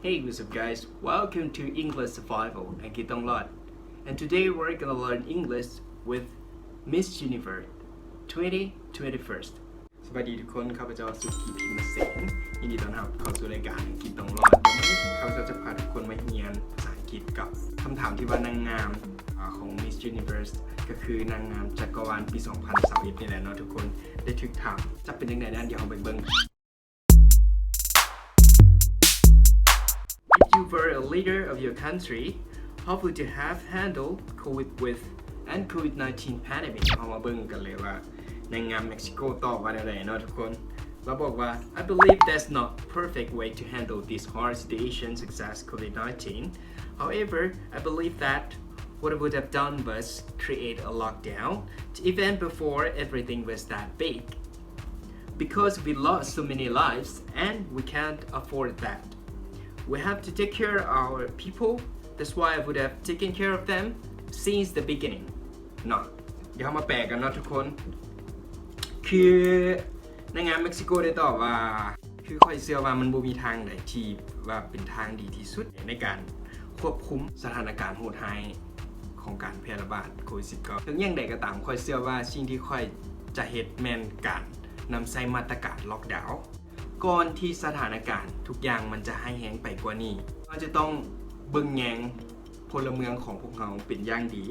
Hey, what's up, guys? Welcome to English Survival ອັງກິດຕ້ອງລອດ and today we're gonna learn English with Miss Universe twenty twenty-one. ສະບາຍດີທຸກຄົນ, ຂ້າພະເຈົ້າ ສຸກີ ພິມມະເສນ, ຍິນດີຕ້ອນຮັບເຂົ້າສູ່ລາຍການອັງກິດຕ້ອງລອດ. ວັນນີ້ຂ້າພະເຈົ້າຈະພາທຸກຄົນມາຮຽນພາສາອັງກິດກັບຄຳຖາມທີ່ວ່ານາງງາມ ອາ ຂອງ Miss Universe ກໍຄືນາງງາມຈັກກະວານປີສອງພັນຊາວເອັດນີ້ແຫຼະເນາະທຸກຄົນ ໄດ້ຖືກຖາມ. ຈະເປັນຈັ່ງໃດນັ້ນ ດຽວເຮົາໄປເບິ່ງ. If you were a leader of your country, how would you have handled COVID with and COVID nineteen pandemic? ເຮົາມາເບິ່ງກັນເລີຍວ່ານາງງາມເມັກຊິໂກຕອບວ່າແນວໃດເນາະທຸກຄົນ. ລາວບອກວ່າ I believe that's not perfect way to handle this hard situation such as COVID nineteen. However, I believe that what I would have done was create a lockdown even before everything was that big. Because we lost so many lives and we can't afford that. We have to take care of our people. That's why I would have taken care of them since the beginning. ເນາະ ດຽວເຮົາມາແປກັນເນາະທຸກຄົນ. ຄືນາງງາມເມັກຊິໂກໄດ້ຕອບວ່າ ຄືຂ້ອຍເຊື່ອວ່າມັນບໍ່ມີທາງໃດທີ່ວ່າເປັນທາງດີທີ່ສຸດໃນການຄວບຄຸມສະຖານະການໂຫດຮ້າຍຂອງການແຜ່ລະບາດໂຄວິດສິບເກົ້າ. ເຖິງຢ່າງໃດກໍຕາມ, ຂ້ອຍເຊື່ອວ່າສິ່ງທີ່ຂ້ອຍຈະເຮັດແມ່ນການນຳໃຊ້ມາດຕະການລັອກດາວ ກ່ອນທີ່ສະຖານະການທຸກຢ່າງມັນຈະຮ້າຍແຮງໄປກວ່ານີ້. ເຮົາຈະຕ້ອງເບິ່ງແຍງ ພົນລະເມືອງຂອງພວກເຮົາເປັນຢ່າງດີ,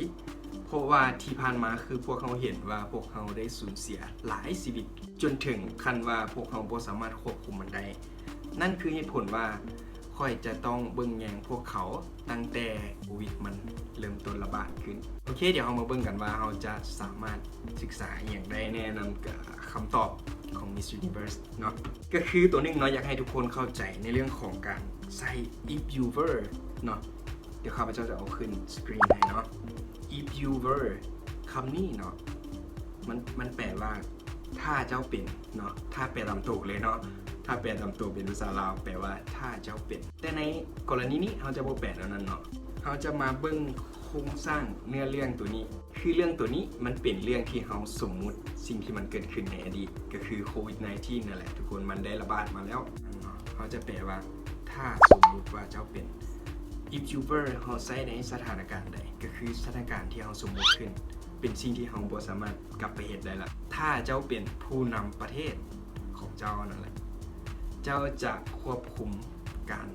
ເພາະວ່າທີ່ຜ່ານມາຄືພວກເຮົາເຫັນວ່າພວກເຮົາໄດ້ສູນເສຍຫຼາຍຊີວິດ ຈົນເຖິງຂັ້ນວ່າພວກເຮົາບໍ່ສາມາດຄວບຄຸມມັນໄດ້. ນັ້ນຄືເຫດຜົນວ່າຂ້ອຍຈະຕ້ອງເບິ່ງແຍງພວກເຂົາຕັ້ງແຕ່ໂຄວິດມັນເລີ່ມຕົ້ນລະບາດຂຶ້ນ. ໂອເຄ, ດຽວເຮົາມາເບິ່ງກັນວ່າເຮົາຈະສາມາດສຶກສາອີ່ຫຍັງໄດ້ແນ່ນຳກັບຄຳຕອບຂອງ Miss Universe ເນາະ. ກໍຄືຕົວໜຶ່ງເນາະ, ຢາກໃຫ້ທຸກຄົນເຂົ້າໃຈໃນເລື່ອງຂອງການໃຊ້ if you were ເນາະ. ດຽວຂ້າພະເຈົ້າຈະເອົາຂຶ້ນສະກຣີນໃຫ້ເນາະ. If you were ຄຳນີ້ເນາະ ມັນ ມັນແປວ່າ ຖ້າເຈົ້າເປັນເນາະ, ຖ້າແປຕາມໂຕເລີຍເນາະ, ຖ້າແປຕາມໂຕເປັນພາສາລາວ ແປວ່າ ຖ້າເຈົ້າເປັນ. ແຕ່ໃນກໍລະນີນີ້ ເຮົາຈະບໍ່ແປແນວນັ້ນເນາະ, ເຮົາຈະມາເບິ່ງໂຄງສ້າງເນື້ອເລື່ອງໂຕນີ້. ຄືເລື່ອງໂຕນີ້ມັນເປັນເລື່ອງທີ່ເຮົາສົມມຸດສິ່ງທີ່ມັນເກີດຂຶ້ນໃນອະດີດ ກໍຄືໂຄວິດໄນທີນນັ້ນແຫຼະທຸກຄົນ, ມັນໄດ້ລະບາດມາແລ້ວເນາະ. ເຮົາຈະແປວ່າ ຖ້າສົມມຸດວ່າເຈົ້າເປັນ. If you were ເຮົາໃຊ້ໃນສະຖານະການໃດ? ກໍຄືສະຖານະການທີ່ເຮົາສົມມຸດຂຶ້ນ ເປັນສິ່ງທີ່ເຮົາບໍ່ສາມາດກັບໄປເຮັດໄດ້ລະ. ຖ້າເຈົ້າເປັນຜູ້ນຳປະເທດຂອງເຈົ້ານັ້ນແຫຼະ, ເຈົ້າຈະຄວບຄຸມການ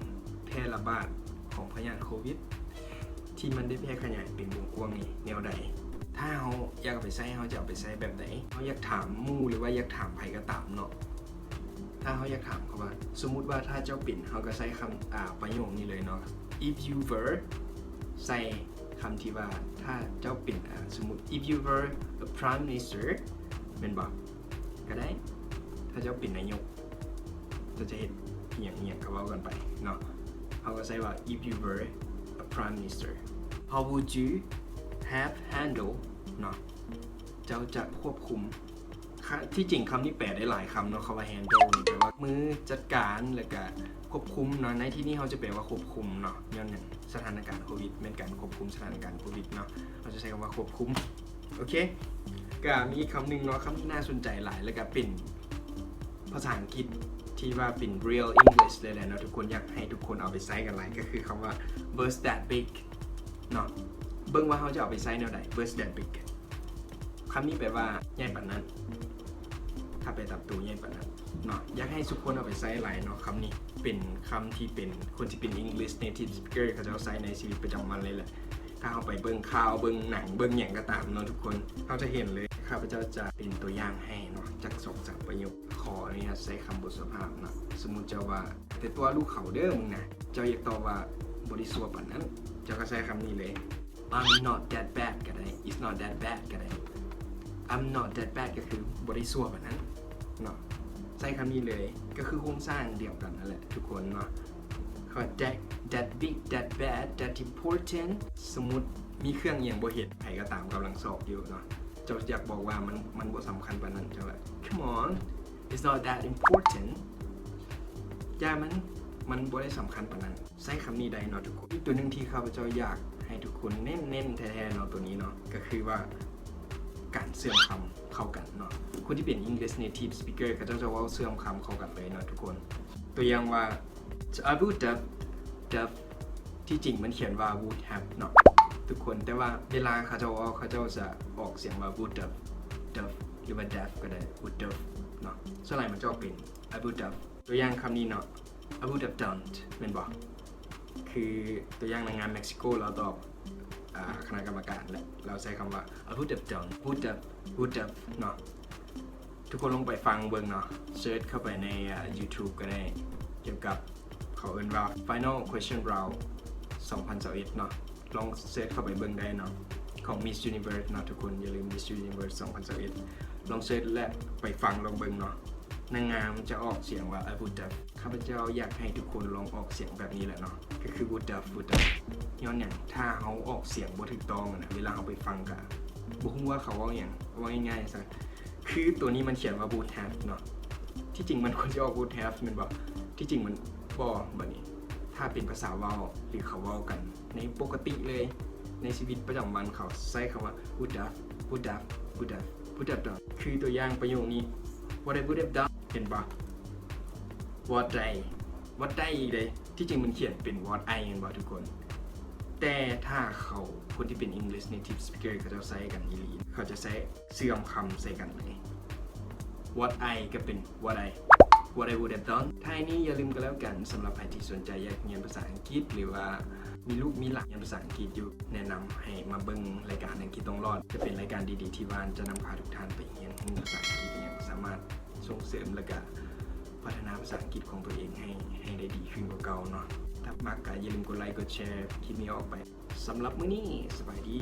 ແຜ່ລະບາດຂອງພະຍາດໂຄວິດ ທີ່ມັນໄດ້ແຜ່ຂະຫຍາຍເປັນວົງກວ້າງນີ້ແນວໃດ? ຖ້າເຮົາຢາກເອົາໄປໃຊ້, ເຮົາຈະເອົາໄປໃຊ້ແບບໃດ? ເຮົາຢາກຖາມໝູ່ ຫຼືວ່າຢາກຖາມໃຜກໍຕາມເນາະ. ຖ້າເຮົາຢາກຖາມເຂົາວ່າ ສົມມຸດວ່າຖ້າເຈົ້າເປັນ, ເຮົາກໍໃຊ້ຄຳ ອາ ປະໂຫຍກນີ້ເລີຍເນາະ. If you were ໃສ່ຄຳທີ່ວ່າ ຖ້າເຈົ້າເປັນ, ອາ ສົມມຸດ if you were a prime minister ແມ່ນບໍ່? ກໍໄດ້. ຖ້າເຈົ້າເປັນນາຍົກ ເຈົ້າຈະເຮັດອີ່ຫຍັງໆ ກໍເວົ້າກັນໄປເນາະ. ເຮົາກໍໃຊ້ວ່າ if you were a prime minister, how would you have handled ເນາະ? ເຈົ້າຈະຄວບຄຸມ ຄະ ທີ່ຈິງຄຳນີ້ແປໄດ້ຫຼາຍຄຳເນາະ, ຄຳວ່າ handle ນີ້ແປວ່າມືຈັດການ ແລ້ວກະຄວບຄຸມເນາະ. ໃນທີ່ນີ້ເຮົາຈະແປວ່າຄວບຄຸມເນາະ, ຍ້ອນຫຍັງ? ສະຖານະການໂຄວິດ ແມ່ນການຄວບຄຸມສະຖານະການໂຄວິດເນາະ, ເຮົາຈະໃຊ້ຄຳວ່າຄວບຄຸມ. ໂອເຄ, ກະມີອີກຄຳໜຶ່ງເນາະ, ຄຳທີ່ໜ້າສົນໃຈຫຼາຍ ແລ້ວກະເປັນພາສາອັງກິດທີ່ວ່າເປັນ real English ເລີຍແຫຼະເນາະ, ທຸກຄົນ ຢາກໃຫ້ທຸກຄົນເອົາໄປໃຊ້ກັນຫຼາຍ ກໍຄືຄຳວ່າ was that big ເນາະ. ເບິ່ງວ່າເຮົາຈະເອົາໄປໃຊ້ແນວໃດ? Was that big ຄຳນີ້ແປວ່າໃຫຍ່ປານນັ້ນ, ຖ້າແປຕາມໂຕໃຫຍ່ປານນັ້ນເນາະ. ຢາກໃຫ້ທຸກຄົນເອົາໄປໃຊ້ຫຼາຍເນາະ, ຄຳນີ້ເປັນຄຳທີ່ເປັນ ຄົນທີ່ເປັນ English native speaker ເຂົາເຈົ້າໃຊ້ໃນຊີວິດປະຈຳວັນເລີຍແຫຼະ. ຖ້າເຮົາໄປເບິ່ງຂ່າວ ເບິ່ງໜັງ ເບິ່ງຫຍັງກໍຕາມເນາະທຸກຄົນ, ເຮົາຈະເຫັນເລີຍ. ຂ້າພະເຈົ້າຈະເປັນຕົວຢ່າງໃຫ້ເນາະ, ຈັກສອງສາມປະໂຫຍກ. ຂໍອະນຸຍາດໃຊ້ຄຳບໍ່ສຸພາບເນາະ. ສົມມຸດເຈົ້າວ່າ ແຕ່ຕົວະລູກເຂົາເດີ້ມຶງນະ, ເຈົ້າຢາກຕອບວ່າບໍ່ໄດ້ຊົ່ວປານນັ້ນ, ເຈົ້າກໍໃຊ້ຄຳນີ້ເລີຍ. I'm not that bad ກໍໄດ້, it's not that bad ກໍໄດ້. I'm not that bad ກໍຄືບໍ່ໄດ້ຊົ່ວປານນັ້ນເນາະ, ໃຊ້ຄຳນີ້ເລີຍ. ກໍຄືໂຄງສ້າງດຽວກັນນັ້ນແຫຼະທຸກຄົນເນາະ. ຄຳວ່າ that, that big, that bad, that important ສົມມຸດມີເຄື່ອງອີ່ຫຍັງບໍ່ເຫັນ, ໃຜກໍຕາມກຳລັງສອບຢູ່ເນາະ, ເຈົ້າຢາກບອກວ່າມັນ, ມັນບໍ່ສຳຄັນປານນັ້ນ, ເຈົ້າວ່າ Come on, it's not that important. ຢ່າມັນ, ມັນບໍ່ໄດ້ສຳຄັນປານນັ້ນ. ໃຊ້ຄຳນີ້ໄດ້ເນາະທຸກຄົນ. ອີກຕົວໜຶ່ງທີ່ຂ້າພະເຈົ້າຢາກໃຫ້ທຸກຄົນເນັ້ນໆແທ້ໆເນາະ, ຕົວນີ້ເນາະ, ກໍຄືວ່າການເຊື່ອມຄຳເຂົ້າກັນເນາະ. ຄົນທີ່ເປັນ English native speaker ເຂົາເຈົ້າຈະເວົ້າເຊື່ອມຄຳເຂົ້າກັນເລີຍເນາະທຸກຄົນ. ຕົວຢ່າງວ່າ I would have Dove ທີ່ຈິງມັນຂຽນວ່າ would have ເນາະທຸກຄົນ, ແຕ່ວ່າເວລາເຂົາເຈົ້າເວົ້າ ເຂົາເຈົ້າຈະອອກສຽງວ່າ would dove, dove ຫຼືວ່າ dove ກໍໄດ້ would dove ເນາະ. ສ່ວນຫຼາຍມັນຈະອອກເປັນ I would dove. ຕົວຢ່າງຄຳນີ້ເນາະ I would have done ແມ່ນບໍ່? ຄືຕົວຢ່າງນາງງາມເມັກຊິໂກ ລາວຕອບ ອາ ຄະນະກຳມະການ ແລະ ລາວໃຊ້ຄຳວ່າ I would have done, would have, would have ເນາະ. ທຸກຄົນລອງໄປຟັງເບິ່ງເນາະ, ເສີດເຂົ້າໄປໃນ ອາ YouTube ກໍໄດ້ ກ່ຽວກັບ ເຂົາເອີ້ນວ່າ Final Question Round ສອງພັນຊາວເອັດເນາະ, ລອງເສີດເຂົ້າໄປເບິ່ງໄດ້ເນາະ, ຂອງ Miss Universe ເນາະທຸກຄົນ. ຢ່າລືມ Miss Universe ສອງພັນຊາວເອັດ ລອງເສີດ ແລະ ໄປຟັງລອງເບິ່ງເນາະ. ນາງງາມຈະອອກສຽງວ່າ I would have. ຂ້າພະເຈົ້າຢາກໃຫ້ທຸກຄົນລອງອອກສຽງແບບນີ້ແຫຼະເນາະ, ກໍຄື would have, would have. ຍ້ອນຫຍັງ? ຖ້າເຮົາອອກສຽງບໍ່ຖືກຕ້ອງນະ ເວລາເຮົາໄປຟັງກະບໍ່ຮູ້ວ່າເຂົາເວົ້າຫຍັງ. ເວົ້າງ່າຍໆຊະ ຄືຕົວນີ້ມັນຂຽນວ່າ would have ເນາະ, ທີ່ຈິງມັນຄວນຈະອອກ would have ແມ່ນບໍ່? ທີ່ຈິງມັນບໍ່. ບັດນີ້ຖ້າເປັນພາສາເວົ້າ ຫຼື ເຂົາເວົ້າກັນໃນປົກກະຕິເລີຍ ໃນຊີວິດປະຈຳວັນ ເຂົາໃຊ້ຄຳວ່າ would have, would have, would have, would have done. ຄືຕົວຢ່າງປະໂຫຍກນີ້ What I would have done ເຫັນບໍ່? What I, what I ອີກເດ້. ທີ່ຈິງມັນຂຽນເປັນ what I ແມ່ນບໍ່ທຸກຄົນ? ແຕ່ຖ້າເຂົາ ຄົນທີ່ເປັນ English native speaker ເຂົາເຈົ້າໃຊ້ກັນອີ່ຫຼີ ເຂົາຈະໃຊ້ເຊື່ອມຄຳໃສ່ກັນເລີຍ. What I ກໍເປັນ what I, what I would have done. ທ້າຍນີ້ຢ່າລືມກໍແລ້ວກັນ, ສຳລັບໃຜທີ່ສົນໃຈຢາກຮຽນພາສາອັງກິດ ຫຼືວ່າມີລູກມີຫຼານຮຽນພາສາອັງກິດຢູ່, ແນະນຳໃຫ້ມາເບິ່ງລາຍການອັງກິດຕ້ອງລອດ. ຈະເປັນລາຍການດີໆທີ່ວ່າຈະນຳພາທຸກທ່ານໄປຮຽນຮູ້ພາສາອັງກິດ ແລະ ສາມາດສົ່ງເສີມ ແລະ ກະພັດທະນາພາສາອັງກິດຂອງຕົວເອງໃຫ້ ໃຫ້ໄດ້ດີຂຶ້ນກວ່າເກົ່າເນາະ. ຖ້າມັກກໍຢ່າລືມກົດໄລກ໌ ກົດແຊ ຄລິບນີ້ອອກໄປ. ສຳລັບມື້ນີ້ ສະບາຍດີ.